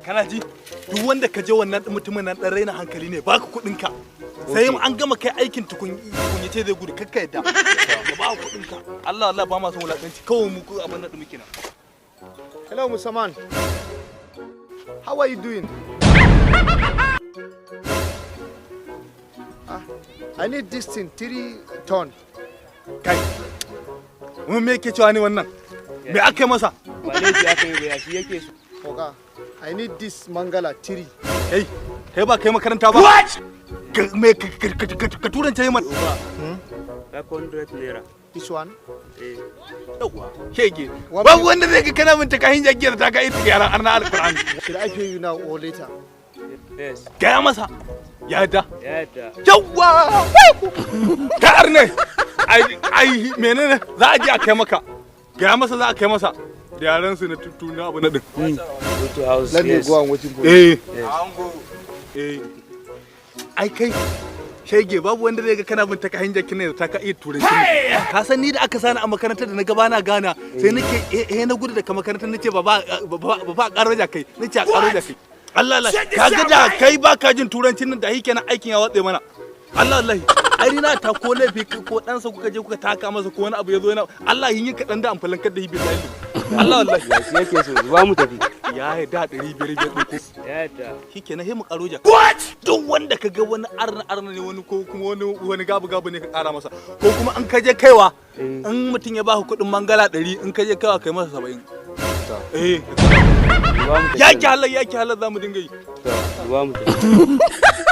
Kana ji, duk wanda ka je, wannan mutumin nan dan raina hankali ne, baka kuɗin ka sai an gama kai aikin tukun tukun yace zai gudu. Kakka yadda ka ba kuɗin ka. Allah Allah, ba ma son wulakanci. Kawai mu ku abin nan muke nan. Hello, Musaman. How are you doing? Ah, I need this thing, 3 ton. Kai, mun me yake cewa ne wannan? Me aka yi masa? Ba laifi aka yi ba, ya shi yake so. Oga, I need this mangala three. Kai, kai ba kai makaranta ba? What? Ka me ka turance yi mana. Oga, 500 naira. This one? Eh. Yawa shege, babu wanda zai ga kana min takahin jagiyar ta ka ita yaran arna, alqur'ani. Should I pay you now or later? Yes. Gaya masa ya yadda. Ya yadda. Yawa ka arne, ai ai menene za a je a kai maka? Gaya masa za a kai masa da yaran su na tutuna abu na din. Go to house. Let me Yes. go and waiting for you. Eh. Yes. Eh, ai kai shege, babu wanda zai ga kana bin takahin jakin ne ta ka iya turanci ne. Ka san ni da aka sani a makarantar da na gaba na gana sai nake eh na gudu daga makarantar, nace ba ba ba a karo kai, nace a karo kai. Allah Allah, ka ga da kai baka jin turancin nan da shi kenan, aikin ya watse mana. Allah Allah, ai ni na ta ko laifi ko ɗansa kuka je kuka taka masa ko wani abu ya zo yana Allah yin kaɗan da amfanin kadda hi billahi. Allah Allah. Ya shi yake so, zuba mu tafi. Ya yi da 500 5 ɗin ko? Ya yadda. Shikenan, sai mu karo jaka. What? Duk wanda ka ga wani arna arna ne, wani ko kuma wani gabu gabu ne, ka kara masa. Ko kuma in ka je kaiwa, in mutum ya baka kuɗin mangala 100, in ka je kaiwa kai masa 70. Eh. Zuba mu tafi. Ya ki halar, ya ki halar, za mu dinga yi. To, zuba mu tafi.